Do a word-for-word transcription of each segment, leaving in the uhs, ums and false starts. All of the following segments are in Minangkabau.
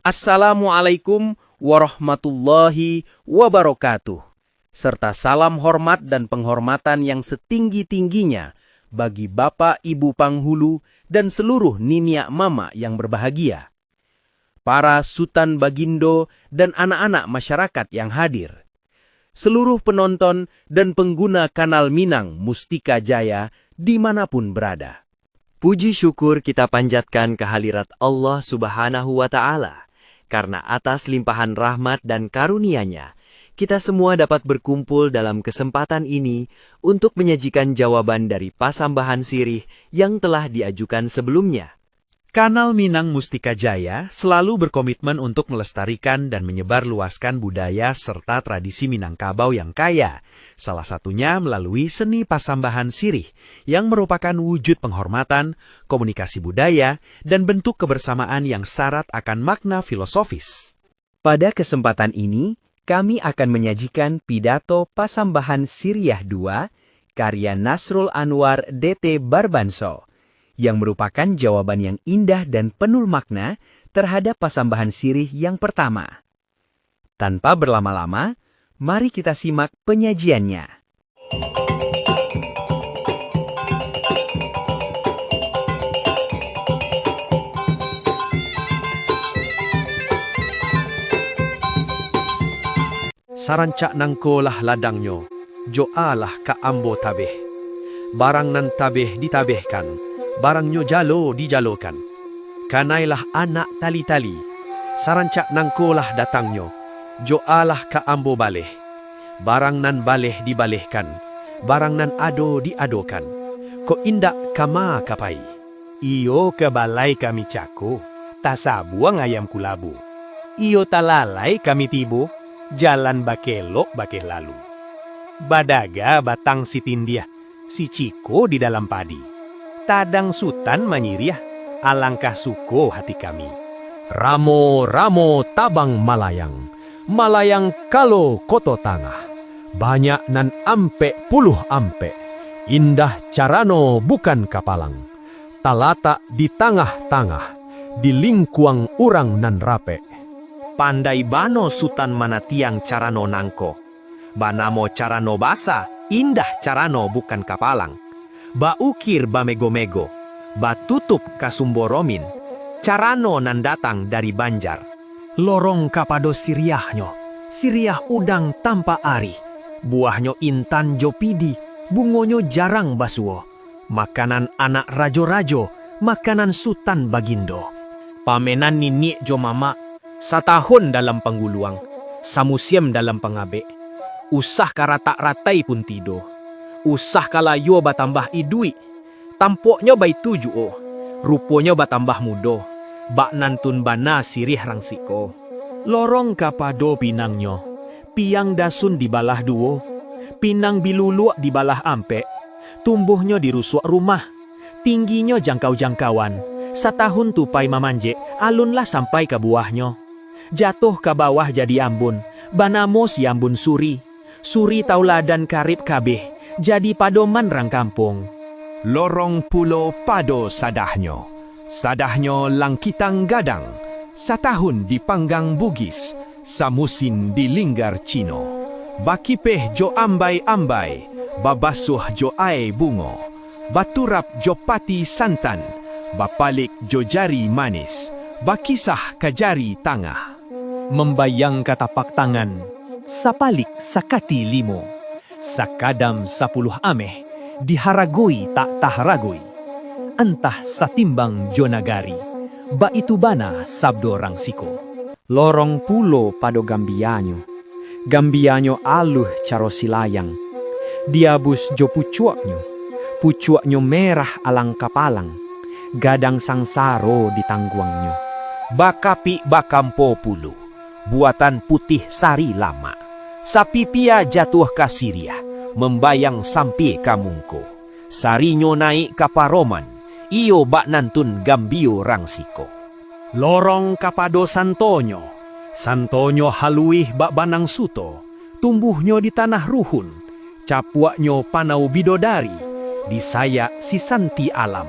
Assalamualaikum warahmatullahi wabarakatuh, serta salam hormat dan penghormatan yang setinggi-tingginya bagi Bapak Ibu Panghulu dan seluruh niniak mamak yang berbahagia, para Sutan Bagindo dan anak-anak masyarakat yang hadir, seluruh penonton dan pengguna Kanal Minang Mustika Jaya di mana pun berada. Puji syukur kita panjatkan ka hadirat Allah Subhanahu wa Ta'ala, karena atas limpahan rahmat dan karunia-Nya, kita semua dapat berkumpul dalam kesempatan ini untuk menyajikan jawaban dari pasambahan sirih yang telah diajukan sebelumnya. Kanal Minang Mustika Jaya selalu berkomitmen untuk melestarikan dan menyebarluaskan budaya serta tradisi Minangkabau yang kaya, salah satunya melalui seni pasambahan sirih, yang merupakan wujud penghormatan, komunikasi budaya, dan bentuk kebersamaan yang syarat akan makna filosofis. Pada kesempatan ini, kami akan menyajikan pidato pasambahan siriah dua, karya Nasrul Anwar D T Barbanso, yang merupakan jawaban yang indah dan penuh makna terhadap pasambahan sirih yang pertama. Tanpa berlama-lama, mari kita simak penyajiannya. Sarancak nangkolah ladangnyo, jo alah ka ambo tabeh. Barang nan tabeh ditabehkan, barangnyo jalo dijalokan. Kanailah anak tali-tali, sarancak nangkolah datangnyo, jo alah ka ambo baleh. Barang nan baleh dibalehkan, barang nan ado diadokan. Kok indak, kama ka pai? Iyo ka balai kami cako, tasabuang ayam kulabu. Iyo talalai kami tibo, jalan bakelok bakeh lalu. Badaga batang sitindiah, siciko di dalam padi. Tadang Sutan manyiriah, alangkah suko hati kami. Ramo-ramo tabang malayang, malayang kalo Koto Tangah. Banyak nan ampek puluah ampek, indah carano bukan kapalang. Talatak di tangah-tangah, di lingkuang urang nan rapek. Pandai bana Sutan manatiang carano nangko. Banamo carano basa, indah carano bukan kapalang. Baukir bamego-mego, batutup ka sumbo romin, carano nan datang dari Banjar. Lorong kapado siriahnyo, siriah udang tampak arih, buahnyo intan jo pidi, bungonyo jarang basuo. Makanan anak rajo-rajo, makanan Sutan Bagindo. Pamenan niniak jo mamak, satahun dalam pangguluang, samusim dalam pangabek. Usah ka ratak ratai pun tido. Usah ka layo batambah iduik. Tampoknyo baitu juo, ruponyo batambah mudo. Bak nantun bana siriah rangsik ko. Lorong kapado pinangnyo, piang dasun dibalah duo, pinang biluluak dibalah ampek, tumbuahnyo di rusuak rumah, tingginyo jangkau-jangkauan, satahun tupai mamanjek, alun lah sampai ka buahnyo. Jatuah ka bawah jadi ambun, banamo si Ambun Suri. Suri tauladan karib kabeh, jadi padoman rang kampuang. Lorong pulo pado sadahnyo, sadahnyo langkitang gadang, satahun dipanggang Bugis, samusin dilinggar Cino. Bakipeh jo ambai-ambai, babasuah jo ae bungo, baturap jo pati santan, bapalik jo jari manis, bakisah ka jari tangah. Mambayang ka tapak tangan, sapalik sakati limo, sakadam sapuluah ameh, diharagoi tak taharagoi. Antah satimbang jo nagari, baitu bana sabdo rangsiko. Lorong pulo pado gambianyo, gambianyo aluih caro silayang, diabus jo pucuaknyo, pucuaknyo merah alang kapalang, gadang sangsaro ditangguangnyo. Bakapik bakampo pulo, buatan putih sari lamak. Sapipia jatuah ka siriah, mambayang sampie ka mungko. Sarinyo naik ka paroman, iyo bak nantun gambio rangsiko. Lorong kapado santonyo, santonyo haluih bak banang suto, tumbuahnyo di tanah ruhun, capuaknyo panau bidodari, disayak si Santi Alam.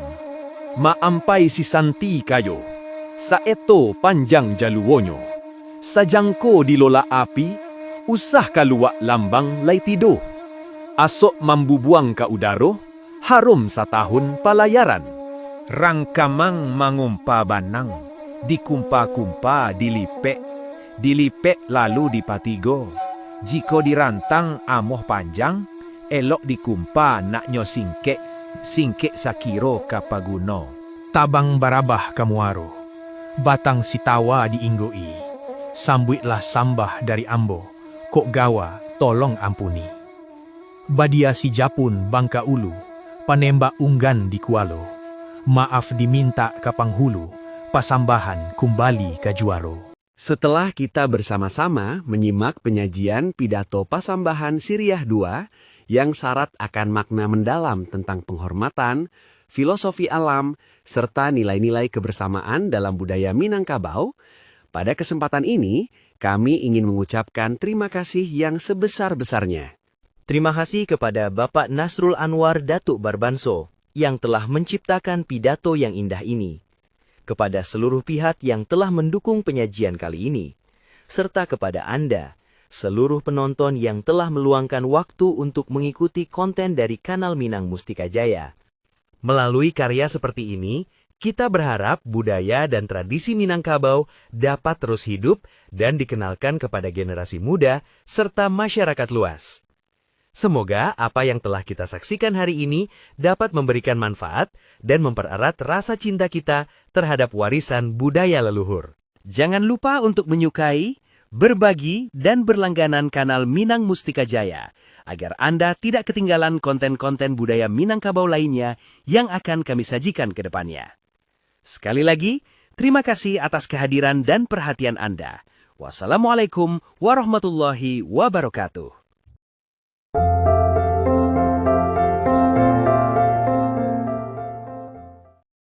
Maampai si Santi kayo, Saeto panjang jaluonyo, sajangko dilolak api, usah kaluwa lambang lai tido. Asok mambubuang ka udaro, harum satahun palayaran. Rangkamang mangumpa banang, dikumpa-kumpa dilipek, dilipek lalu dipatigo. Jiko dirantang amoh panjang, elok dikumpa naknyo singkek, singkek sakiro ka paguno. Tabang barabah ka muaro, batang sitawa diinggo-i, sambuiklah sambah dari ambo, kok gawa, tolong ampuni. Badia si Japun Bangka Ulu, panembak unggan di Kualo, maaf dimintak ka panghulu, pasambahan kumbali ka juaro. Setelah kita bersama-sama menyimak penyajian pidato pasambahan siriah dua yang syarat akan makna mendalam tentang penghormatan, filosofi alam, serta nilai-nilai kebersamaan dalam budaya Minangkabau, pada kesempatan ini, kami ingin mengucapkan terima kasih yang sebesar-besarnya. Terima kasih kepada Bapak Nasrul Anwar Datuk Barbanso yang telah menciptakan pidato yang indah ini, kepada seluruh pihak yang telah mendukung penyajian kali ini, serta kepada Anda, seluruh penonton yang telah meluangkan waktu untuk mengikuti konten dari Kanal Minang Mustika Jaya. Melalui karya seperti ini, kita berharap budaya dan tradisi Minangkabau dapat terus hidup dan dikenalkan kepada generasi muda serta masyarakat luas. Semoga apa yang telah kita saksikan hari ini dapat memberikan manfaat dan mempererat rasa cinta kita terhadap warisan budaya leluhur. Jangan lupa untuk menyukai, berbagi, dan berlangganan kanal Minang Mustika Jaya, agar Anda tidak ketinggalan konten-konten budaya Minangkabau lainnya yang akan kami sajikan ke depannya. Sekali lagi, terima kasih atas kehadiran dan perhatian Anda. Wassalamualaikum warahmatullahi wabarakatuh.